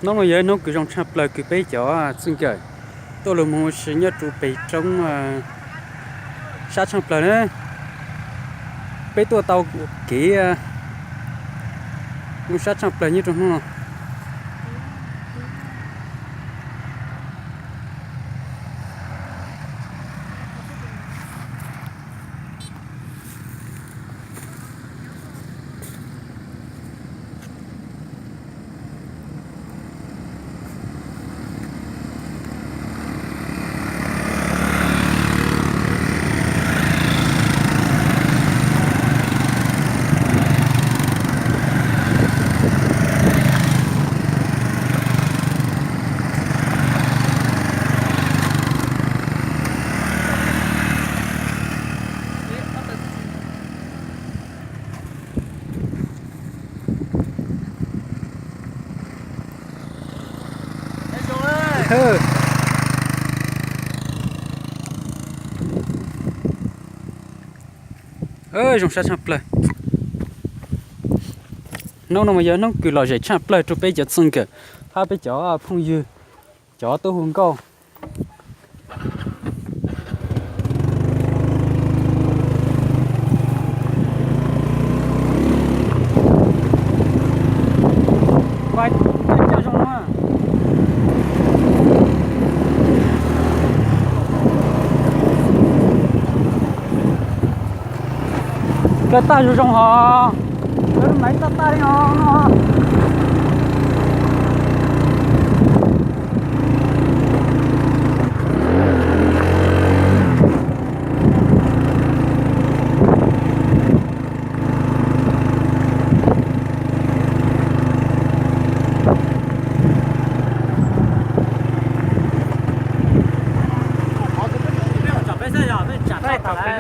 Hnub no yog ib hnub kws zoo tshaj plaws kws peb cov txij nkawm tuaj los mus ua si nyob rau pem roob sab tshaj plaws na. Peb tuaj tau kev mus sab tshaj plaws nyob rau hnub no. Zoo sab tshaj plaws. Hnub no mas yog hnub kws lom zem tshaj plaws rau peb cov txij nkawm hab peb cov phooj ywg, cov tuaj hu nkauj. Dlawg tag zoo zoo hos, lawv maiv tag tag li no no.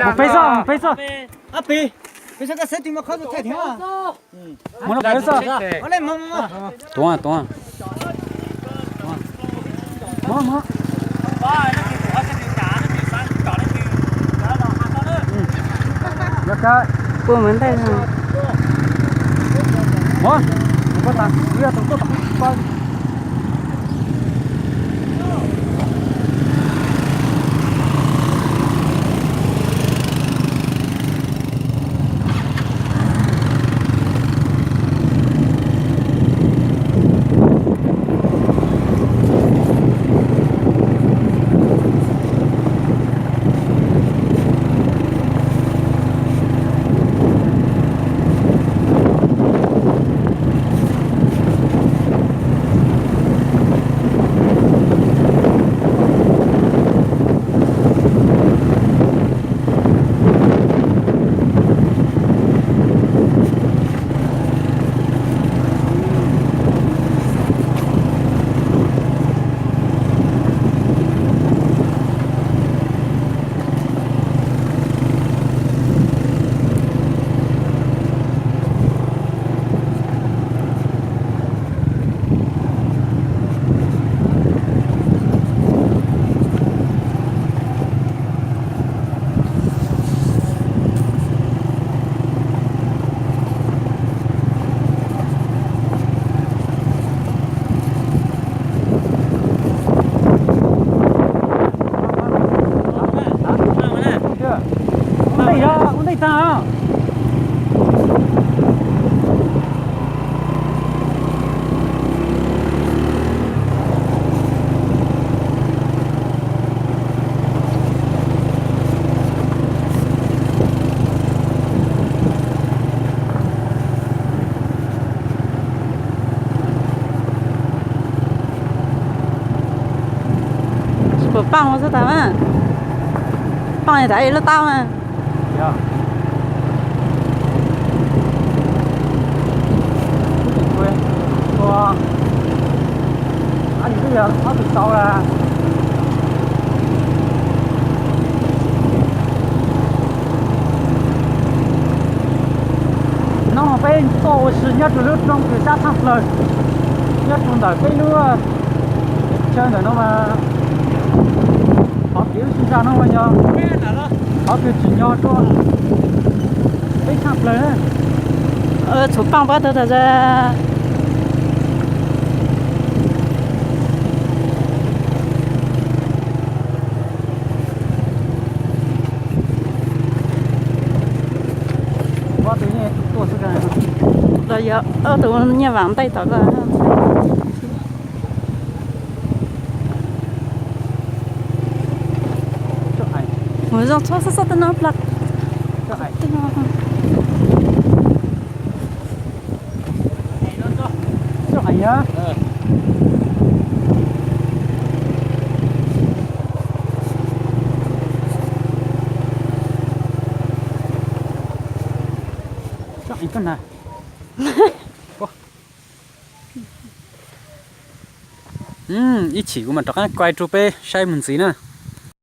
Mus peb xwb, mus peb xwb. Mus no peb xwb. Tuav, tuav. Yog kawg. Puas mus ntej no. Mus, mus pab tas, mus yog tus tuaj tom paws. Ua ntej, ua ntej tag. Tsis pom paaj ua xwb tas mas, paaj tas lub taub mas. Hnub no peb tuaj ua si nyob rau lub roob kws sab tshaj plaws, nyob rau ntawm peb lub chaw ntawm no mas qhov kev lub sij hawm no mas yog qhov kws tsim nyog rau peb tshaj plaws. Txhuv paaj pab tau tas zog. Yuav ob tug nyiaj vam ntaij tom ko. Mus zoo txhob xab xab tej no plag. Ib chim kuv mam rov qab kuaj rau peb saib mus ntxiv na.